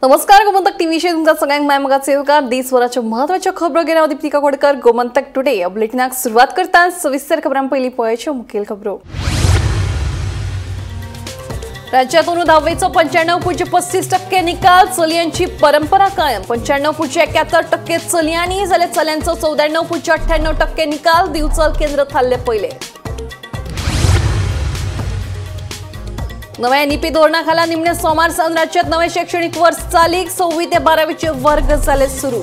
नमस्कार, गोमंतक टीव्हीचेर तुमकां सगळ्यांक माय मोगाचो येवकार. देशभराच्यो म्हत्वाच्यो खबरो घेवन हांव दीपिका कोडकर. गोमंतक टुडे ह्या बुलेटिनाक सुरवात करता. सविस्तर खबरां पयलीं पळोवच्यो मुखेल खबरो. राज्यात अंदू धावेचो 95.35% निकाल. चलयांची परंपरा कायम. 95.71% चलयांनी जाल्यार चल्यांचो 94.98% निकाल. दिवचल केंद्र थारले पयले. नव्या एनईपी धोरणाखाला निमणे सोमार सावन राज्यात नवे शैक्षणिक वर्ष चालीक. 6वी ते 12वीचे वर्ग जाले सुरू.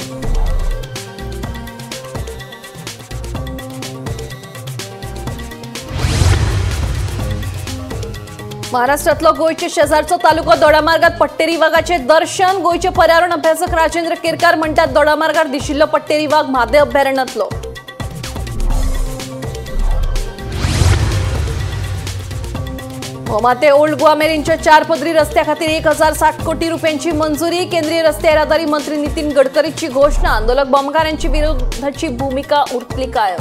महाराष्ट्रातलो गोंयचे शेजारचो तालुको दोडामार्गात पट्टेरी वागाचे दर्शन. गोंयचे पर्यावरण अभ्यासक राजेंद्र केरकार म्हणटात दोडामार्गार दिशिल्लो पट्टेरी वाग म्हादय अभयारण्यातलो. माते ओल्ड गोवा मेरेनच्या 4 पदरी रस्त्या खातीर 1060 कोटी रुपयांची मंजुरी. केंद्रीय रस्ते येरादारी मंत्री नितीन गडकरीची घोषणा. आंदोलक बॉम्बकारांची विरोधाची भूमिका उरतली कायम.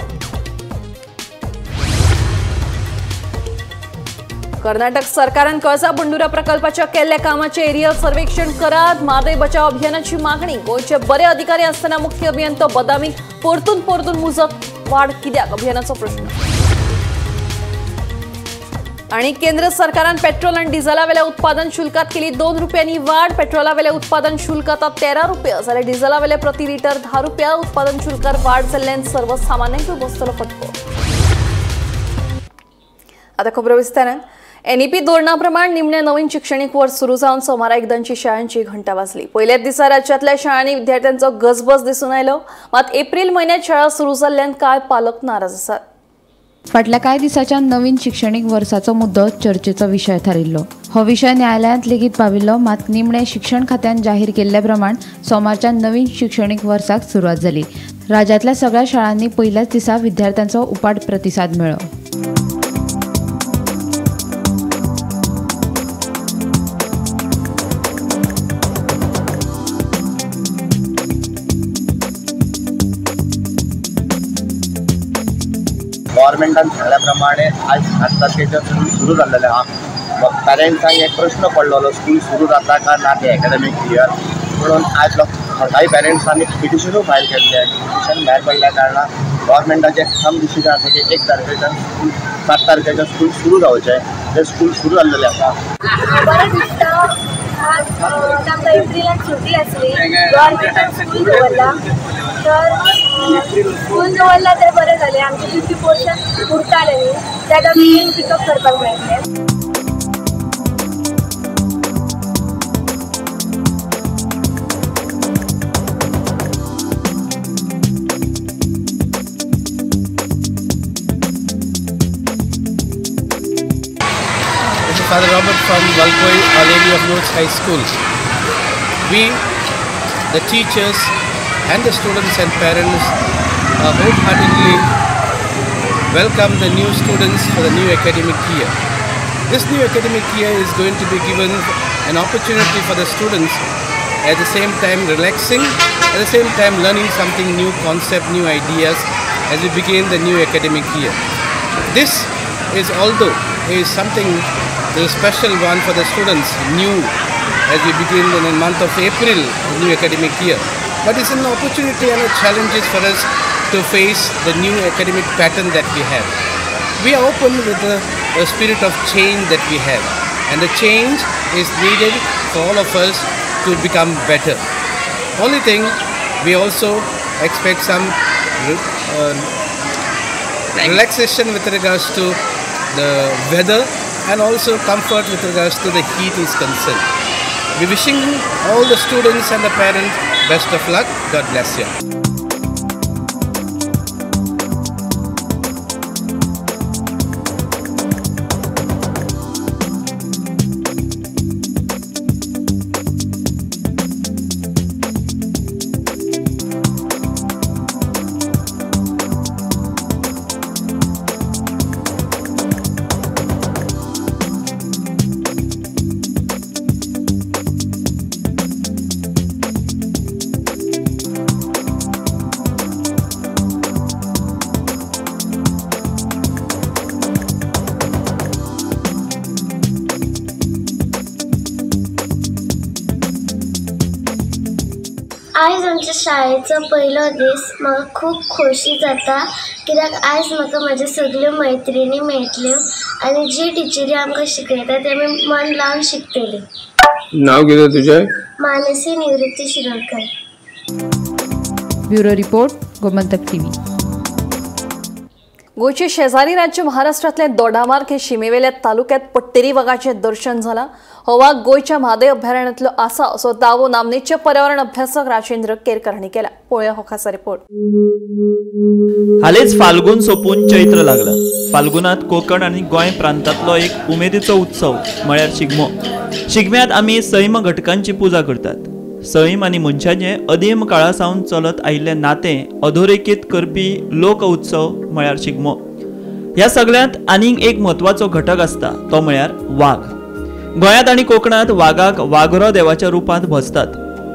कर्नाटक सरकारान कळसा बंडुरा प्रकल्पाच्या केल्ल्या कामाचे एरियल सर्वेक्षण करात. म्हादय बचाव अभियानाची मागणी. गोंयचे बरे अधिकारी असताना मुख्य अभियंतो बदामी परतून परतून मुजत वाढ कित्याक, अभियानाचो प्रश्न. आणि केंद्र सरकारान पेट्रोल आणि डिझेलावेल्या उत्पादन शुल्कात केली 2 रुपयांनी वाढ. पेट्रोलावेले उत्पादन शुल्क आता 13 रुपया जाल्यार डिझेलावेले प्रति लिटर 10 रुपया. उत्पादन शुल्कार वाढ जाल्ल्यान सर्वसामान्यांक बसतलो फटको. आता खबरो विस्तारान. एनईपी धोरणाप्रमाण निमणे नवीन शिक्षणीक वर्ष सुरू जावन सोमारा एकदांची शाळांची घंटा वाजली. पयल्याच दिसा राज्यातल्या शाळांनी विद्यार्थ्यांचो गजबज दिसून आयलो. मात एप्रिल म्हयन्यात शाळा सुरू जाल्ल्यान कांय पालक नाराज आसात. फाटल्या कांय दिसाच्या नवीन शिक्षणीक वर्साचो मुद्दो चर्चेचो विशय थारिल्लो. हो विशय न्यायालयांत लेगीत पाविल्लो. मात निमणे शिक्षण खात्यान जाहीर केल्ल्या प्रमाण सोमारच्या नवीन शिक्षणीक वर्साक सुरवात जाली. राज्यांतल्या सगळ्या शाळांनी पयल्याच दिसा विद्यार्थ्यांचो उपाट प्रतिसाद मेळ्ळो. गव्हर्मेंटान सांगल्या प्रमाणे आज 7 तारखेच्या स्कूल सुरू जाल्लेलें आहा. पेरंट्सांक एक प्रश्न पडलेलो स्कूल सुरू जाता काय ना ते एकाडेमीक इयर म्हणून आज कांय पेरंट्सांनी पिटिशनूय फायल केल्लें. पिटिशन भायर पडल्या कारणान गव्हर्मेंटाचें ठाम डिसिजन आसा की 1 तारखेच्यान स्कूल 7 तारखेच्यान स्कूल सुरू जावचें. तें स्कूल सुरू जाल्लेलें आसा. बरें दिसता. आज आमकां एप्रिलान सुटी आसली, गव्हर्मेंटान स्कूल दवरला तर स्कूल दवरला ते बरें जालें. आमचें 50 पोर्शन उरतालें न्ही, तें आतां मेन पिकअप करपाक मेळटलें. Father Robert from Valpoi, Our Lady of Lourdes High School. We, the teachers and the students and parents, wholeheartedly welcome the new students for the new academic year. This new academic year is going to be given an opportunity for the students at the same time relaxing, at the same time learning something new concept, new ideas as we begin the new academic year. This is although is something the special one for the students, new as we begin in the month of April, the new academic year. But it's an opportunity and a challenge for us to face the new academic pattern that we have. We are open with the spirit of change that we have, and the change is needed for all of us to become better. Only thing, we also expect some relaxation with regards to the weather and also comfort with regards to the heat is concerned. We wishing all the students and the parents best of luck. God bless you. आमच्या शाळेचो पयलो दीस. म्हाका खूब खोशी जाता कित्याक आयज म्हाका म्हज्यो सगल्यो मैत्रिणी मेळटल्यो आनी जी टिचरी आमकां शिकयता ते आमी मन लावन शिकतली. नाव कितें तुजें? Manasi Nivrutti Shirodkar. Bureau report, Gomantak TV. गोंयचे शेजारी राज्य महाराष्ट्रांतले दोडामार्ग हे शिमेवेल्या तालुक्यात पट्टेरी वागाचें दर्शन जालां. हो वाग गोंयच्या म्हादय अभयारण्यांतलो आसा असो दावो नामनेचे पर्यावरण अभ्यासक राजेंद्र केरकर हांणी केला. पळोवया हो खासा रिपोर्ट. हालींच फाल्गुन सोंपून चैत्र लागला. फाल्गुनात कोकण आनी गोंय प्रांतांतलो एक उमेदीचो उत्सव म्हळ्यार शिगमो. शिगम्यांत आमी सैम घटकांची पुजा करतात. सैम आनी मनशाचें अदीम काळा सावन चलत आयिल्लें नातें अधोरेखीत करपी लोक उत्सव म्हळ्यार शिगमो. ह्या सगळ्यांत आनीक एक म्हत्वाचो घटक आसता तो म्हळ्यार वाग. गोंयांत आनी कोकणांत वागाक वाघरो देवाच्या रुपांत भजतात.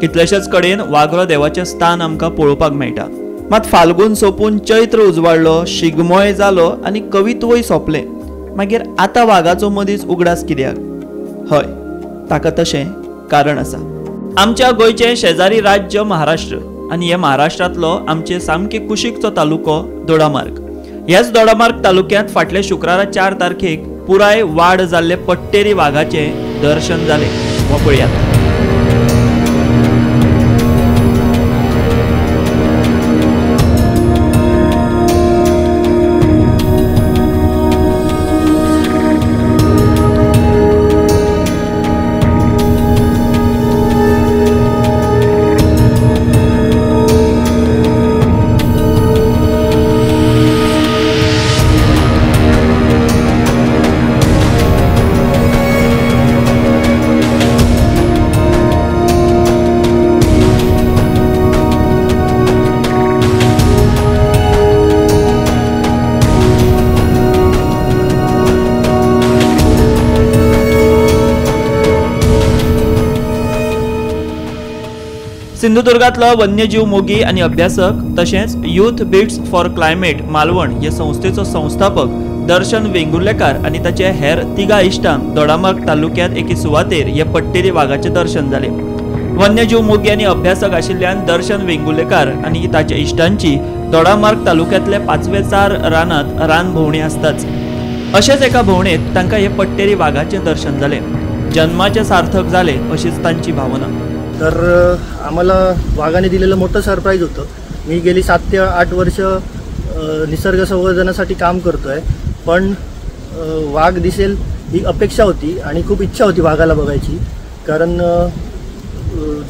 कितलेशेच कडेन वाघरो देवाचें स्थान आमकां पळोवपाक मेळटा. मात फाल्गुन सोंपून चैत्र उजवाडलो, शिगमोय जालो आनी कवित्वय सोंपलें. मागीर आतां वागाचो मदींच उगडास कित्याक? हय, ताका तशें कारण आसा. आमच्या गोंयचें शेजारी राज्य महाराष्ट्र आनी हे महाराष्ट्रांतलो आमचे सामके कुशीकचो तालुको दोडामार्ग. ह्याच दोडामार्ग तालुक्यांत फाटल्या शुक्रारा 4 तारखेक पुराय वाड जाल्ले पट्टेरी वागाचें दर्शन जालें. हो पळयात. सिंधुदुर्गांतलो वन्यजीव मोगी आनी अभ्यासक तशेंच youth beats for climate Malvan हे संस्थेचो संस्थापक दर्शन वेंगुर्लेकार आनी ताचे हेर 3 इश्टांक दोडामार्ग तालुक्यांत एके सुवातेर हे पट्टेरी वागाचें दर्शन जालें. वन्यजीव मोगी आनी अभ्यासक आशिल्ल्यान दर्शन वेंगुर्लेकार आनी ताच्या इश्टांची दोडामार्ग तालुक्यांतले 5वे 4 रानांत रान भोंवणी आसताच. अशेंच एका भोंवणेंत तांकां हे पट्टेरी वागाचें दर्शन जालें. जन्माचें सार्थक जालें अशीच तांची भावना. तर आम्हाला वाघाने दिलेलं मोठं सरप्राईज होतं. मी गेली 7 ते 8 वर्ष निसर्ग संवर्धनासाठी काम करतो आहे, पण वाघ दिसेल ही अपेक्षा होती आणि खूप इच्छा होती वाघाला बघायची, कारण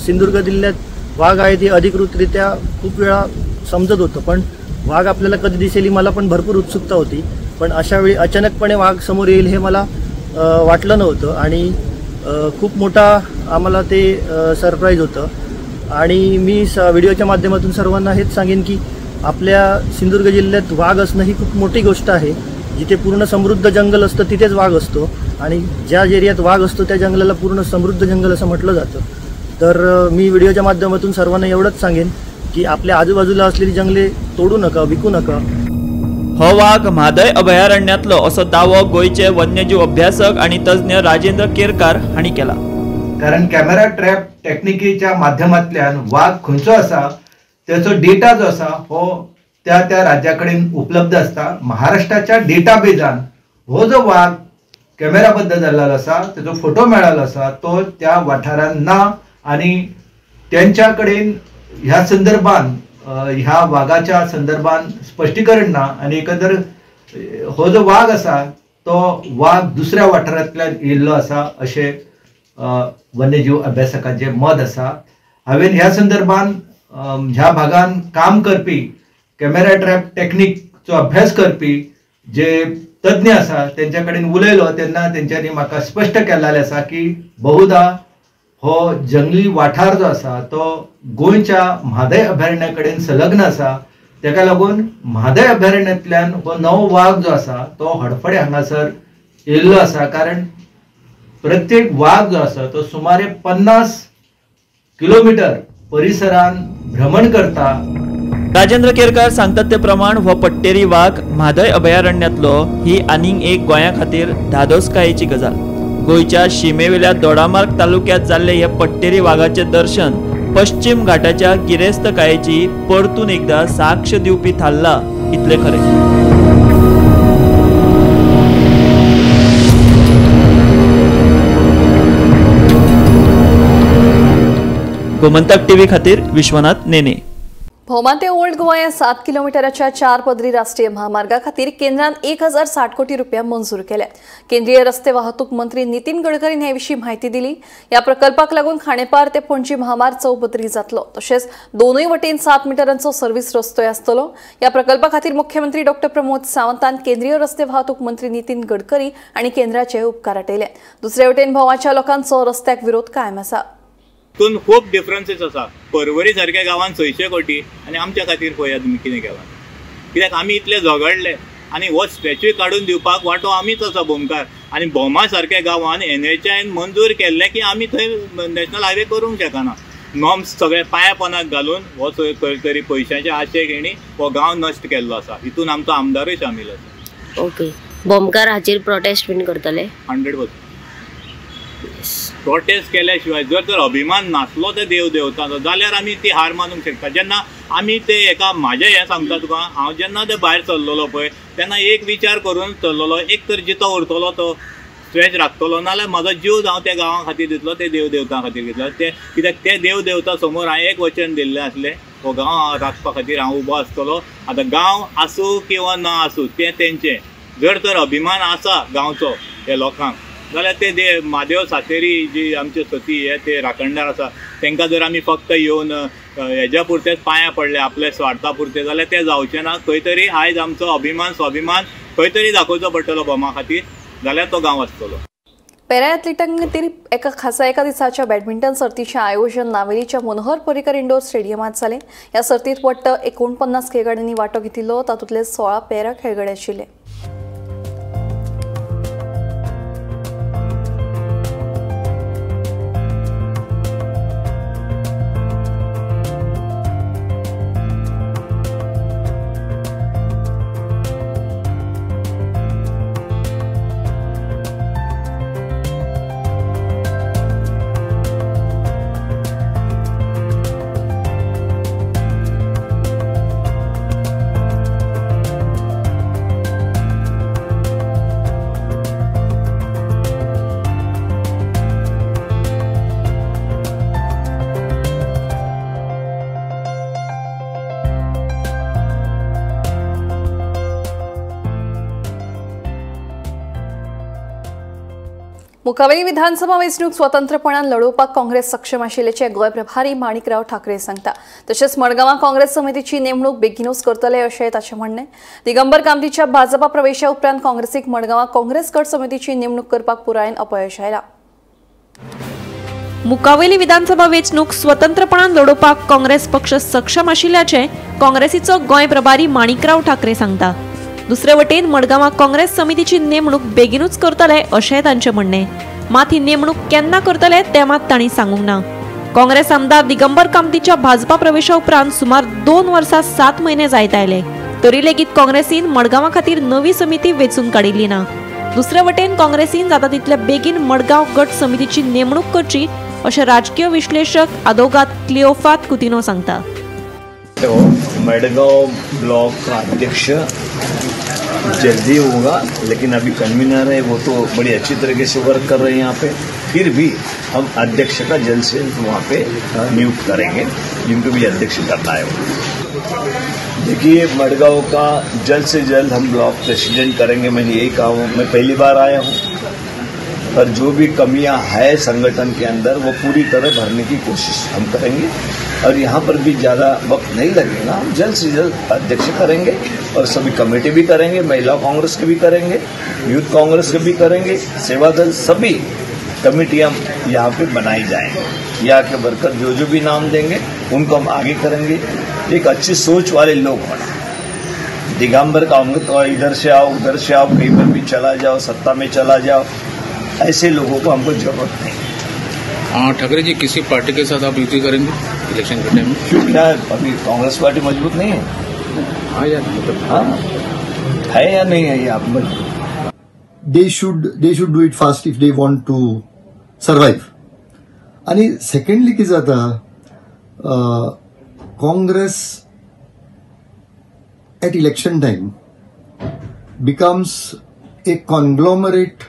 सिंधुदुर्ग जिल्ह्यात वाघ आहे ते अधिकृतरित्या खूप वेळा समजत होतं, पण वाघ आपल्याला कधी दिसेल ही मला पण भरपूर उत्सुकता होती. पण अशा वेळी अचानकपणे वाघ समोर येईल हे मला वाटलं नव्हतं आणि खूप मोठा आम्हाला ते सरप्राईज होतं. आणि मी व्हिडिओच्या माध्यमातून सर्वांना हेच सांगेन की आपल्या सिंधुदुर्ग जिल्ह्यात वाघ असणं ही खूप मोठी गोष्ट आहे. जिथे पूर्ण समृद्ध जंगल असतं तिथेच वाघ असतो आणि ज्या एरियात वाघ असतो त्या जंगलाला पूर्ण समृद्ध जंगल असं म्हटलं जातं. तर मी व्हिडिओच्या माध्यमातून सर्वांना एवढंच सांगेन की आपल्या आजूबाजूला असलेली जंगले तोडू नका, विकू नका. हो वाघ म्हादय अभयारण्यांतलो असो दावो गोंयचे वन्यजीव अभ्यासक आनी तज्ञ राजेंद्र केरकार हांणी केला. कारण कॅमेरा ट्रॅप टेक्निकेच्या माध्यमांतल्यान वाघ खंयचो आसा त्याचो डेटा जो आसा हो त्या त्या राज्या कडेन उपलब्ध आसता. महाराष्ट्राच्या डेटाबेजान हो जो वाघ कॅमेराबद्द जाल्लो आसा तेजो फोटो मेळ्ळो आसा तो त्या वाठारान ना आनी तेंच्या कडेन ह्या संदर्भान ह्या वागाच्या संदर्भान स्पश्टीकरण ना आनी एकंदर हो जो वाघ आसा तो वाघ दुसऱ्या वाठारांतल्यान येयल्लो आसा अशें वन्यजीव अभ्यासकांचें मत आसा. हांवें ह्या संदर्भान ह्या भागान काम करपी कॅमेरा ट्रॅप टेक्निकचो अभ्यास करपी जे तज्ञ आसा तेंच्या कडेन उलयलो तेन्ना तेंच्यांनी म्हाका स्पश्ट केल्लें आसा की बहुधा हो जंगली वाठार जो आसा तो गोंयच्या म्हादय अभयारण्या कडेन संलग्न आसा. तेका लागून म्हादय अभयारण्यांतल्यान हो नवो वाघ जो आसा तो हडफडे हांगासर येयल्लो आसा. कारण प्रत्येक वाघ जो आसा तो सुमारे 50 किलोमिटर परिसरान भ्रमण करता. राजेंद्र केरकार सांगतात ते प्रमाण हो पट्टेरी वाघ म्हादय अभयारण्यांतलो ही आनीक एक गोंया खातीर धादोसकायेची गजाल. गोंयच्या शिमेवेल्या दोडामार्ग तालुक्यात जाल्ले हे पट्टेरी वागाचे दर्शन पश्चिम घाटाच्या गिरेस्तकायेची परतून एकदा साक्ष दिवपी थारला इतले खरें. गोमंतक टीव्ही खातीर विश्वनाथ नेने. भोवमाते ओल्ड गोवा ह्या 7 किलोमिटराच्या 4 पदरी राष्ट्रीय महामार्गा खातीर केंद्रान 1060 कोटी रुपया मंजूर केल्यात. केंद्रीय रस्ते वाहतूक मंत्री नितीन गडकरीन हे विशीं म्हायती दिली. ह्या प्रकल्पाक लागून खांडेपार ते पणजी महामार्ग चौपदरी जातलो. तशेंच दोनूय वटेन 7 मिटरांचो सर्व्हिस रस्तोय आसतलो. ह्या प्रकल्पा खातीर मुख्यमंत्री डॉ प्रमोद सावंतान केंद्रीय रस्ते वाहतूक मंत्री नितीन गडकरी आनी केंद्राचे उपकार आटयले. दुसरे वटेन भोवाच्या लोकांचो रस्त्याक विरोध कायम आसा. तितून खूब डिफरन्सीस आसा. पर्वरी सारक्या गांवांत 600 कोटी आनी आमच्या खातीर पळया तुमी कितें केलां. कित्याक आमी इतले झगडले आनी हो स्ट्रेचूय काडून दिवपाक वांटो आमीच आसा भोमकार. आनी भोमा सारक्या गांवांत एनएचआयन मंजूर केल्लें की आमी थंय नॅशनल हायवे करूंक शकना. नॉर्म्स सगळे पांया पोनाक घालून हो खंय तरी पयशांचे आशेक हेणी हो गांव नश्ट केल्लो आसा. हितून आमचो आमदारूय सामील आसा. ओके, भोमकार हाचेर प्रोटेस्ट बीन करतले? 100%. प्रोटेस्ट केल्या शिवाय जर तर अभिमान नासलो ते देव देवतांचो जाल्यार आमी ती हार मानूंक शकता. जेन्ना आमी ते एका म्हाजें हें सांगता तुका, हांव जेन्ना ते भायर सरलेलो पळय तेन्ना एक विचार करून सरलेलो, एक तर जितो उरतलो तो स्ट्रेच राखतलो, नाजाल्यार म्हाजो जीव हांव त्या गांवा खातीर दितलो, ते देव देवतां खातीर दितलो. ते कित्याक ते देव देवता समोर हांवें एक वचन दिल्लें आसलें, हो गांव राखपा खातीर हांव उबो आसतलो. आतां गांव आसूं किंवा ना आसूं तें तेंचें, जर तर अभिमान आसा गांवचो हे लोकांक जाल्यार ते दे म्हादेव सातेरी जी आमचे सती हे ते राखणदार आसा तांकां जर आमी फक्त येवन हेज्या पुरतेच पांयां पडले आपल्या स्वार्था पुरते जाल्यार ते जावचें ना. खंय तरी आयज आमचो अभिमान स्वाभिमान खंय तरी दाखोवचो पडटलो भोमा खातीर, जाल्यार तो गांव आसतलो. पॅरा ॲथलिटां खातीर एका खासा एका दिसाच्या बॅडमिंटन सर्तीचें आयोजन नावेलीच्या मनोहर पर्रीकर इंडोर स्टेडियमांत जालें. ह्या सर्तींत वट्ट 49 खेळगड्यांनी वांटो घेतिल्लो. तातूंतले 16 पॅरा खेळगडे आशिल्ले. मुकावेली विधानसभा वेंचणूक स्वतंत्रपणान लढोवपाक काँग्रेस सक्षम आशिल्ल्याचें गोंय प्रभारी माणिकराव ठाकरे सांगता. तशेंच मडगांवां काँग्रेस समितीची नेमणूक बेगीनूच करतले अशें ताचें म्हणणें. दिगंबर कामतीच्या भाजपा प्रवेशा उपरांत काँग्रेसीक मडगांवां काँग्रेस गट समितीची नेमणूक करपाक पुरायेन अपयश आयलां. मुकावेली विधानसभा वेंचणूक स्वतंत्रपणान लढोवपाक काँग्रेस पक्ष सक्षम आशिल्ल्याचें काँग्रेसीचो गोंय प्रभारी माणिकराव ठाकरे सांगता. दुसरे वटेन मडगांवां काँग्रेस समितीची नेमणूक बेगीनूच करतले अशें तांचें म्हणणें. मात ही नेमणूक केन्ना करतले तें मात तांणी सांगूंक ना. काँग्रेस आमदार दिगंबर कामतीच्या भाजपा प्रवेशा उपरांत सुमार 2 वर्सां 7 म्हयने जायत आयले तरी लेगीत काँग्रेसीन मडगांवा खातीर नवी समिती वेंचून काडिल्ली ना. दुसरे वटेन काँग्रेसीन जाता तितले बेगीन मडगांव गट समितीची नेमणूक करची अशें राजकीय विश्लेशक आदोगाद क्लिओफात कुतिनो सांगता. मडगांव ब्लॉक का अध्यक्ष जल्दी होगा, लेकिन अभी कन्वीनर है वो तो बड़ी अच्छी तरीके से वर्क कर रहे हैं यहाँ पे, फिर भी हम अध्यक्ष का जल्द से जल्द वहाँ पे नियुक्त करेंगे, जिनको भी अध्यक्ष करना है। देखिए, मडगांव का जल्द से जल्द हम ब्लॉक प्रेसिडेंट करेंगे, मैंने यही कहा हूँ। मैं पहली बार आया हूँ, पर जो भी कमियाँ है संगठन के अंदर वो पूरी तरह भरने की कोशिश हम करेंगे और यहाँ पर भी ज़्यादा वक्त नहीं लगेगा, हम जल्द से जल्द अध्यक्ष करेंगे और सभी कमेटी भी करेंगे, महिला कांग्रेस के भी करेंगे, यूथ कांग्रेस के भी करेंगे, सेवा दल सभी कमेटियाँ यहाँ पे बनाई जाएंगी। यहाँ के वर्कर जो जो भी नाम देंगे उनको हम आगे करेंगे। एक अच्छी सोच वाले लोग होना, दिगंबर कामत तो इधर से आओ उधर से आओ, कहीं पर भी चला जाओ, सत्ता में चला जाओ, ऐसे लोगों को हमको जरूरत नहीं। हाँ ठाकरे जी, किसी पार्टी के साथ आप युति करेंगे इलेक्शन के टाइम में? क्यों, क्या अभी कांग्रेस पार्टी मजबूत नहीं है? हाँ यार, मतलब हाँ है या नहीं है ये आप मजबूत? They should do it fast if they want to survive. आणि सेकंडली कितें जाता, Congress at election time becomes a conglomerate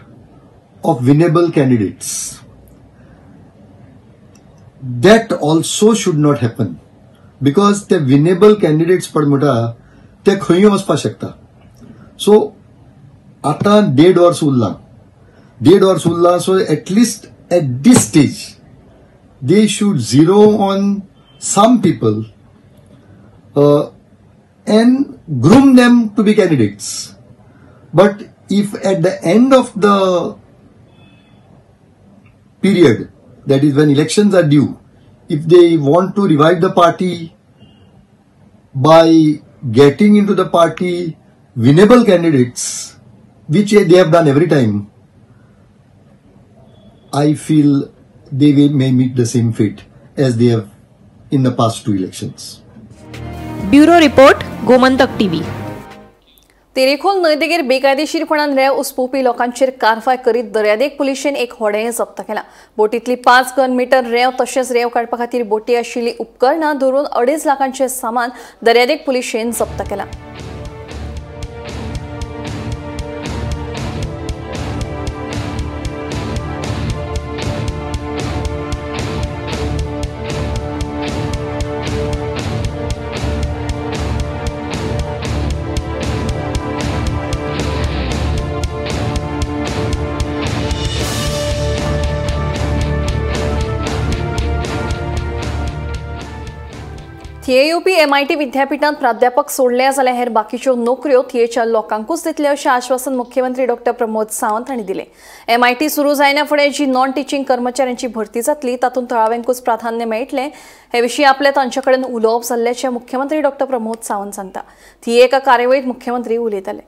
of winnable candidates. That also should not happen, because ते winnable candidates पण म्हणटा ते खंय वचपाक शकता. सो आतां 1.5 वर्स उरलां, 1.5 वर्स उरलां. So at least at this stage they should zero on some people and groom them to be candidates. But if at the end of the period, that is when elections are due, if they want to revive the party by getting into the party winnable candidates, which they have done every time, I feel they may meet the same fate as they have in the past 2 elections. Bureau report, Gomantak TV. Terekhol न्हंयदेगेर बेकायदेशीरपणान रेंव उसपुवपी लोकांचेर कारवाय करीत दर्यादेग पुलिशेन एक होडें जप्त केलां. बोटींतली 5 घन मीटर रेंव तशेंच रेंव काडपा खातीर बोटी आशिल्लीं उपकरणां धरून 2.5 लाखांचें सामान दर्यादेग पुलिशेन जप्त केलां. थिएयूपी एमआयटी विद्यापीठांत प्राध्यापक सोडले जाल्यार हेर बाकीच्यो नोकऱ्यो थिएच्या लोकांकूच दितले अशें आश्वासन मुख्यमंत्री डॉक्टर प्रमोद सावंत हांणी दिलें. एमआयटी सुरू जायना फुडें जी नॉन टिचींग कर्मचाऱ्यांची भरती जातली तातूंत थळाव्यांकूच प्राधान्य मेळटलें हे विशीं आपलें तांचे कडेन उलोवप जाल्ल्याचें मुख्यमंत्री डॉक्टर प्रमोद सावंत सांगता. थिये एका कार्यावळींत मुख्यमंत्री उलयताले.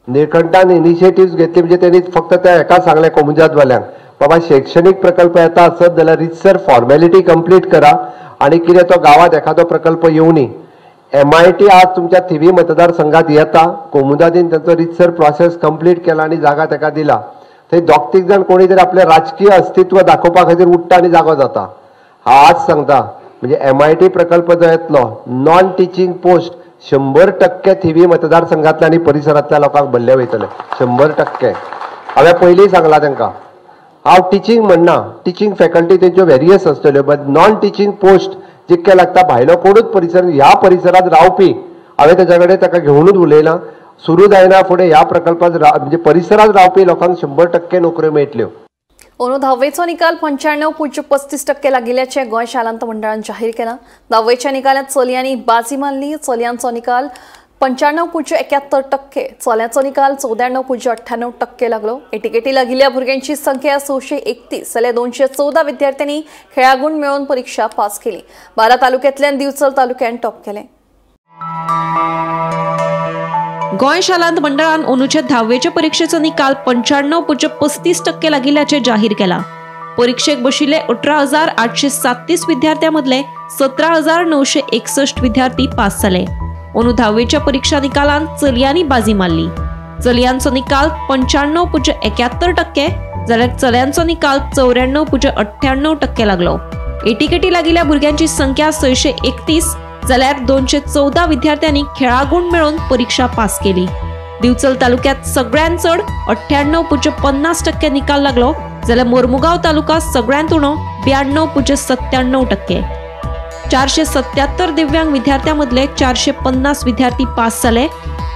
निळकंठान इनिशिएटिव्ह घेतली म्हणजे त्यांनी फक्त त्या एका सांगलें कोमुजादवाल्यांक, बाबा शैक्षणिक प्रकल्प येता आसत जाल्यार रितसर फॉर्मेलिटी कंप्लीट करा आनी कितें तो गांवांत एखादो प्रकल्प येवनी. एमआयटी आज तुमच्या थिवी मतदारसंघात येता, कोमुदादीन तांचो रितसर प्रोसेस कंप्लीट केला आनी जागा ताका दिला. थंय दोग तीग जाण कोणी तरी आपलें राजकीय अस्तित्व दाखोवपा खातीर उठ्ठा आनी जागो जाता. हांव आज सांगता म्हणजे एमआयटी प्रकल्प जो येतलो नॉन टिचींग पोस्ट 100% थिवी मतदारसंघातल्या आनी परिसरांतल्या लोकांक भरले वयतले 100%. हांवें पयलीं सांगलां तांकां, हांव टिचींग म्हणना, टिचींग फॅकल्टी तेंच्यो वेरियस आसतल्यो, बट नॉन टिचींग पोस्ट जितके लागता भायलो कोणूच परिसर ह्या परिसरांत रावपी हांवें तेच्या कडेन ताका घेवनूच उलयलां. सुरू जायना फुडें ह्या प्रकल्पांत म्हणजे परिसरांत रावपी लोकांक 100% नोकऱ्यो मेळटल्यो. अंदू धावेचो निकाल 95.35% लागिल्ल्याचें गोंय शालांत मंडळान जाहीर केलां. धावेच्या निकालांत चलयांनी बाजी मारली. चलयांचो निकाल 95.71%, चल्यांचो निकाल 94.98% लागलो. एटीकेटी लागिल्ल्या भुरग्यांची संख्या 631 जाल्यार 214 विद्यार्थ्यांनी खेळागूण मेळोवन परीक्षा पास केली. 12 तालुक्यांतल्यान दिवचल तालुक्यान टॉप केलें. गोंय शालांत मंडळान अंदूचे धावेचे परिक्षेचो निकाल 95.35% लागिल्ल्याचें जाहीर केला. परीक्षेक बशिल्ले 18,837 विद्यार्थ्यां मदले 17,961 विद्यार्थी पास जाले. अंदू धावेच्या परीक्षा निकालांत चलयांनी बाजी मारली. चलयांचो निकाल 95.71% जाल्यार चल्यांचो निकाल 94.98% लागलो. एटीकेटी लागिल्ल्या भुरग्यांची संख्या 631 जाल्यार 214 विद्यार्थ्यांनी खेळागूण मेळोवन परीक्षा पास केली. दिवचल तालुक्यात सगळ्यांत चड 98.50% निकाल लागलो जाल्यार मोरमुगांव तालुका सगळ्यांत उणो 92.97%. 477 दिव्यांग विद्यार्थ्यां मदले 450 विद्यार्थी पास जाले.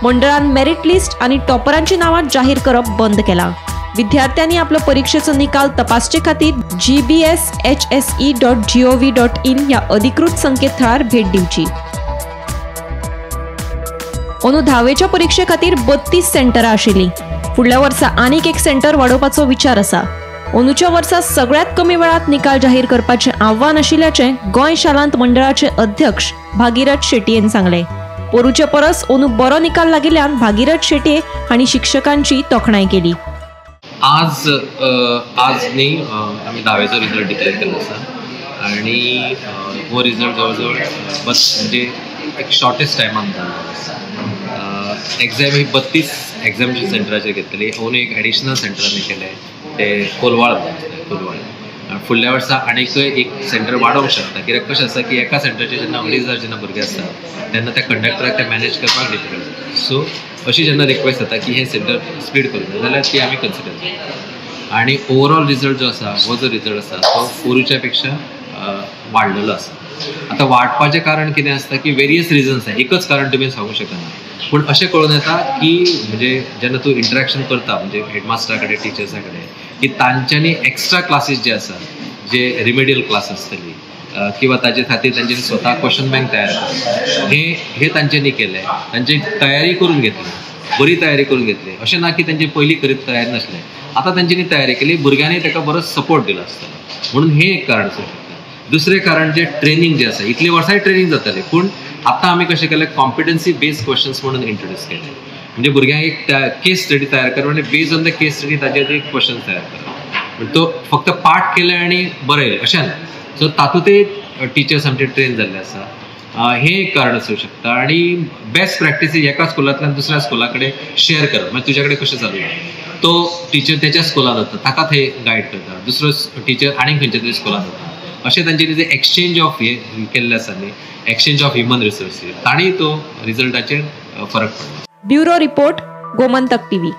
मंडळान मेरीट लिस्ट आनी टॉपरांची नांवां जाहीर करप बंद केलां. विद्यार्थ्यांनी आपलो परीक्षेचो निकाल तपासचे खातीर gbshse.gov.in ह्या अधिकृत संकेतथळार भेट दिवची. अंदू धावेच्या परीक्षे खातीर 32 सेंटरां आशिल्लीं. फुडल्या वर्सा आनीक एक सेंटर वाडोवपाचो विचार आसा. अंदूच्या वर्सा सगळ्यात कमी वेळात निकाल जाहीर करपाचें आव्हान आशिल्ल्याचें गोंय शालांत मंडळाचे अध्यक्ष भागीरथ शेटयेन सांगलें. पोरूचे परस अंदू बरो निकाल लागिल्ल्यान भागीरथ शेटये हांणी शिक्षकांची तोखणाय केली. आज आज न्ही आमी धावेचो रिजल्ट डिक्लेअर केल्लो आसा आनी हो रिजल्ट जवळ जवळ बस म्हणजे एक शॉर्टेस्ट टायमान जाल्लो आसा. एग्जाम ही 32 एग्जामिनेशन सेंटराचेर घेतली. अंदू एक एडिशनल सेंटर आमी केलें ते कोलवाळ, कोलवाळ फुडल्या वर्सा आनीकय एक सेंटर वाडोवंक शकता. कित्याक कशें आसा की एका सेंटराचेर जेन्ना 2500 जेन्ना भुरगे आसता तेन्ना त्या कंडक्टराक ते मॅनेज करपाक डिफिकल्ट जाता. सो अशी जेन्ना रिक्वेस्ट जाता की हे सेंटर स्प्लीट करूं जाय जाल्यार ती आमी कन्सिडर करता. आनी ओवरऑल रिजल्ट जो आसा हो जो रिजल्ट आसा तो पोरूच्या पेक्षा वाडलेलो आसा. आतां वाडपाचें कारण कितें आसता की वेरियस रिजन्स आसा, एकच कारण तुमी सांगूंक शकना. पूण अशें कळून येता की म्हणजे जेन्ना तूं इंटरेक्शन करता म्हणजे हेडमास्टरा कडेन टिचर्सा कडेन की तांच्यांनी एक्स्ट्रा क्लासीस जे आसा जे रिमेडियल क्लास आसतली किंवा ताजे खातीर तांच्यांनी स्वता क्वेश्चन बँक तयार करप हे तांच्यांनी केलें. तांची तयारी करून घेतली, बरी तयारी करून घेतली. अशें ना की तांची पयलीं करीत तयारी नासलें, आतां तांच्यांनी तयारी केली, भुरग्यांनी ताका बरो सपोर्ट दिलो आसतलो म्हणून हें एक कारण आसूं शकता. दुसरें कारण जे ट्रेनींग जें आसा, इतलीं वर्सांय ट्रेनींग जातालें पूण आतां आमी कशें केलें कॉम्पिटन्सी बेस्ड क्वेश्चन्स म्हणून इंट्रोड्यूस केले. म्हणजे भुरग्यांक एक केस स्टडी तयार करप आनी based on the case study ताजेर एक क्वेश्चन तयार करप. म्हणजे तो फक्त पाठ केले आनी बरयलें अशें ना, सो तातूंतय टिचर्स आमचे ट्रेन जाल्ले आसा. हें एक कारण आसूं शकता. आनी बेस्ट प्रॅक्टिसीस एका स्कुलांतल्यान दुसऱ्या स्कुला कडेन शेअर करप, मागीर तुज्या कडेन कशें चालू तो टिचर तेच्या स्कुलांत वता ताका थंय गायड करता, दुसरो टिचर आनीक खंयच्या तरी स्कुलांत वता. अशें तांच्यांनी जे एक्सचेंज ऑफ हे केल्ले आसा न्ही, एक्सचेंज ऑफ ह्युमन रिसोर्सीस, तांणी तो रिजल्टाचेर फरक पडला. Bureau report, Gomantak TV.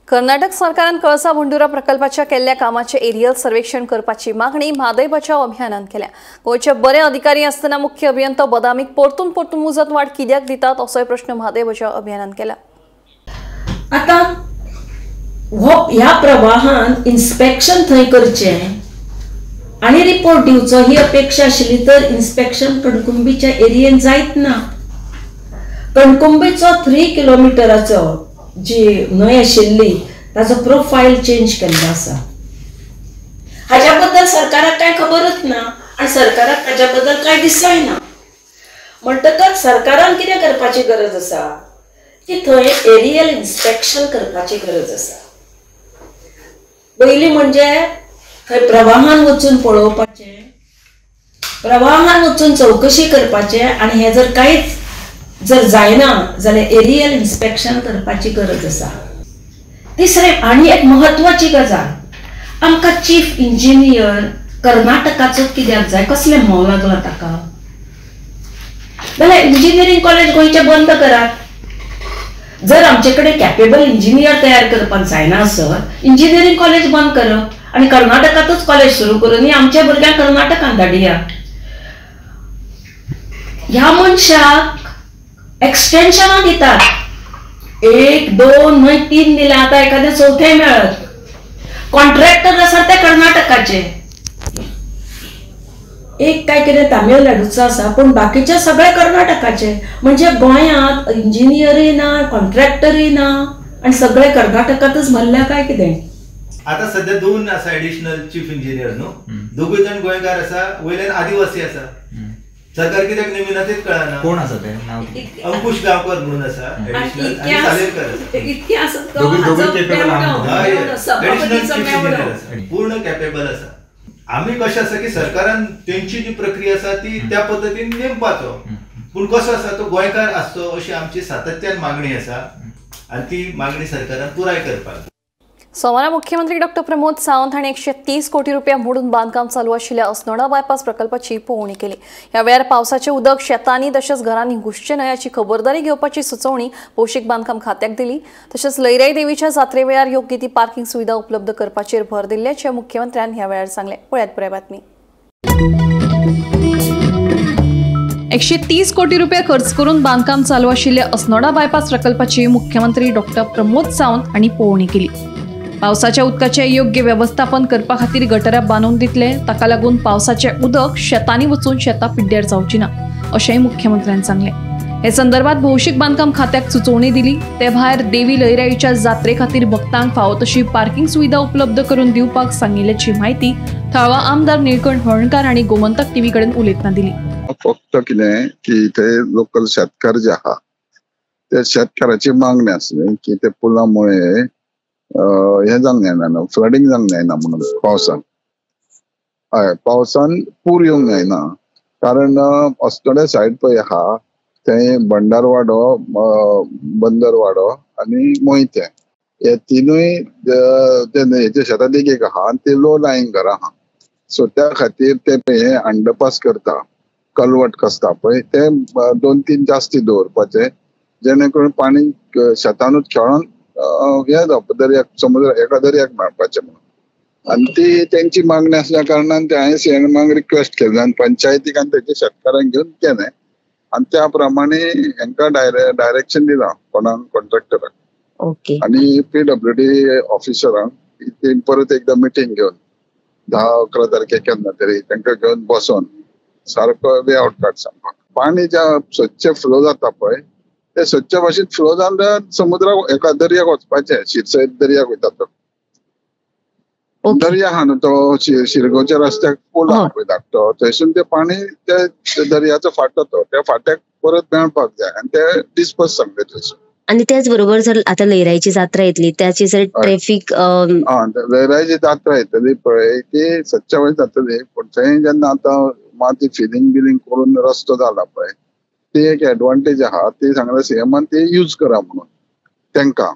Karnataka सरकारान कळसा भंडुरा प्रकल्पाच्या केल्ल्या कामाचे एरियल सर्वेक्षण करपाची मागणी म्हादय बचाव अभियानान केल्या. गोंयचे बरे अधिकारी आसतना मुख्य अभियंतो बदामीक परतून परतून मुजत वाड कित्याक दितात असोय प्रश्न म्हादय बचाव अभियानान केला. आतां हो ह्या प्रवाहान इन्स्पेक्शन थंय करचें आनी रिपोर्ट दिवचो ही अपेक्षा आशिल्ली तर इन्स्पेक्शन कणकुंबीच्या एरियेन जायत ना. कणकुंबीचो 3 किलोमिटराचो जी न्हंय आशिल्ली ताचो प्रोफायल चेंज केल्लो आसा. हाज्या बद्दल सरकाराक कांय खबरच ना आनी सरकाराक ताज्या बद्दल कांय दिसना. म्हणटकच सरकारान कितें करपाची गरज आसा की थंय एरियल इन्स्पेक्शन करपाची गरज आसा. पयलीं म्हणजे थंय प्रवाहान वचून पळोवपाचें, प्रवाहान वचून चवकशी करपाचें आनी हें जर कांयच जर जायना जाल्यार एरियल इन्स्पेक्शन करपाची गरज आसा. तिसरें आनी एक म्हत्वाची गजाल, आमकां चीफ इंजिनियर कर्नाटकाचो कित्याक जाय, कसलें मोल लागलां ताका? जाल्यार इंजिनियरींग कॉलेज गोंयचें बंद करात. जर आमचे कडेन कॅपेबल इंजिनियर तयार करपाक जायना आसत इंजिनियरींग कॉलेज बंद करप आनी कर्नाटकांतूच कॉलेज सुरू करून आमच्या भुरग्यांक कर्नाटकांत धाडया. ह्या मनशाक एक्सटेन्शनां दितात, 1 2 न्हय 3 दिल्या, आतां एखादें चवथें मेळत. कॉन्ट्रॅक्टर आसा ते कर्नाटकाचे, एक काय कितें तामिळनाडूचो आसा पूण बाकीचे सगळे कर्नाटकाचे. म्हणजे गोंयांत इंजिनियरूय ना, कॉन्ट्रॅक्टरूय ना आनी सगळे कर्नाटकांतच भरल्या काय कितें. आतां सध्या 2 आसा एडिशनल चीफ इंजिनियर न्हू, दोगूय जाण गोंयकार आसा, वयल्यान आदिवासी आसा. सरकार कित्याक नेमिना तेच कळना. कोण आसा ते? अंकुश गांवकर म्हणून आसा एडिशनल आनी सालेरकर आसा, एडिशनल चीफ इंजिनियर आसा, पूर्ण कॅपेबल आसा. आमी कशें आसा की सरकारान तेंची जी प्रक्रिया आसा ती त्या पद्दतीन नेमपाचो, पूण कसो आसा तो गोंयकार आसचो अशी आमची सातत्यान मागणी आसा आनी ती मागणी सरकारान पुराय करपाक. सोमारा मुख्यमंत्री डॉक्टर प्रमोद सावंत हांणी 130 कोटी रुपया मोडून बांदकाम चालू आशिल्ल्या अस्नोडा बायपास प्रकल्पाची पळोवणी केली. ह्या वेळार पावसाचें उदक शेतांनी तशेंच घरांनी घुसचें न्हय हाची खबरदारी घेवपाची सुचोवणी भौशीक बांदकाम खात्याक दिली. तशेंच लयराई देवीच्या जात्रे वेळार योग्य ती पार्किंग सुविधा उपलब्ध करपाचेर भर दिल्ल्याचें मुख्यमंत्र्यान ह्या वेळार सांगलें. पळयात पुराय बातमी. 130 कोटी रुपया खर्च करून बांदकाम चालू आशिल्ल्या अस्नोडा बायपास प्रकल्पाची मुख्यमंत्री डॉक्टर प्रमोद सावंत हांणी पळोवणी केली. पावसाच्या उदकाचें योग्य वेवस्थापन करपा खातीर गटरां बांदून दितले, ताका लागून पावसाचें उदक शेतांनी वचून शेतां पिड्ड्यार जावची ना अशेंय मुख्यमंत्र्यान सांगलें. हे संदर्भात भौशीक बांदकाम खात्याक सुचोवणी दिली. ते भायर देवी लयराईच्या जात्रे खातीर भक्तांक फावो तशी पार्किंग सुविधा उपलब्ध करून दिवपाक सांगिल्ल्याची म्हायती थळावा आमदार निळकंठ हळर्णकार हांणी गोमंतक टीव्ही कडेन उलयतना दिली. फक्त कितें की थंय लोकल शेतकार जे आहा ते शेतकाराची मागणी आसली की ते पुलामुळे हें जावंक जायना, फ्लडींग जावंक जायना म्हणून पावसान, हय पावसान पूर येवंक जायना. कारण अस्नोड्या सायड पळय आहा थंय भंडारवाडो, बंदरवाडो आनी मोहिते हे तिनूय ते न्हंयेच्या शेता देगेक आहा आनी ते लो लायींग घरां आहा. सो त्या खातीर ते हे अंडरपास करता, कलवट कसता पळय ते 2-3 जास्ती दवरपाचे, जेणे करून पाणी शेतानूच खेळोन हे जावपा, दर्याक समुद्र एका दर्याक मेळपाचें म्हणून. आनी ती तेंची मागणी आसल्या कारणान ते हांवें सीएमाक रिक्वेस्ट केली आनी पंचायतीक आनी तेच्या शेतकारांक घेवन केलें आनी त्या प्रमाणे हेंकां डायरेक्शन दिलां कोणाक, कॉन्ट्रॅक्टराक आनी PWD ऑफिसरांक. ती परत एकदां मिटींग घेवन 10-11 तारखेक केन्ना तरी तांकां घेवन बसोन सारको वे आवट काड सांगपाक. पाणी ज्या स्वच्छ फ्लो जाता पळय ते स्वच्छ भाशेन फ्लो जावन समुद्राक एका दर्याक वचपाचें, शिरसय दर्याक वयता तो दर्या आहा न्हू तो शिरगांवच्या रस्त्याक पूल आहा पळय धाकटो, थंयसून ते पाणी ते दर्याचो फाटो तो त्या फाट्याक परत मेळपाक जाय आनी ते डिस्पर्स सांगले थंयसून. आणि त्याच बरोबर जर आता लईराईची जात्रा येतली त्याची जर ट्रॅफिक, लईराईची जात्रा येतली पळय ती सच्च्या वयर जातली, पूण थंय जेन्ना आतां माती फिलिंग बिलिंग करून रस्तो जाला पळय ती एक एडवांटेज आहा, ती सांगला सीएमान ती यूज करा म्हणून तेंकां.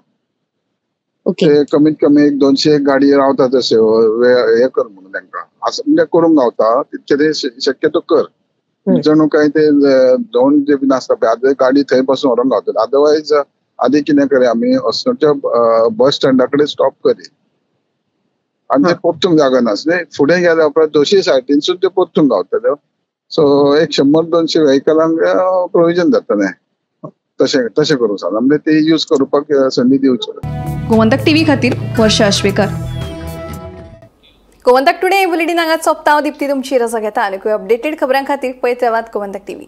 ते कमीत कमी 1-200 गाडी रावता तशें हे कर म्हणून तेंकां, असं म्हणजे करूंक गावता तितकें ते शक्यतो कर, जणू काय ते दोन जे बीन आसता पळय आतां गाडी थंय पासून व्हरोंक गावता. अदरवायज आदी कितें करी आमी अस्नोडच्या बस स्टँडा कडेन स्टॉप करी आनी ते परतूंक जागो नासले, फुडें गेल्या उपरांत दोशीं सायडीनसून ते परतूंक गावतल्यो. सो एक 100-200 व्हेकलांक प्रोविजन जातलें, तशें तशें करूंक सांगलां, म्हणजे ते यूज करपाक संदी दिवची. गोमंतक टीव्ही खातीर वर्षा आश्वेकर. गोमंतक टुडे बुलेटिन हांगाच सोंपता. हांव दीप्ती तुमची रजा घेता आनी अपडेटेड खबरां खातीर पळयत रावात गोमंतक टीव्ही.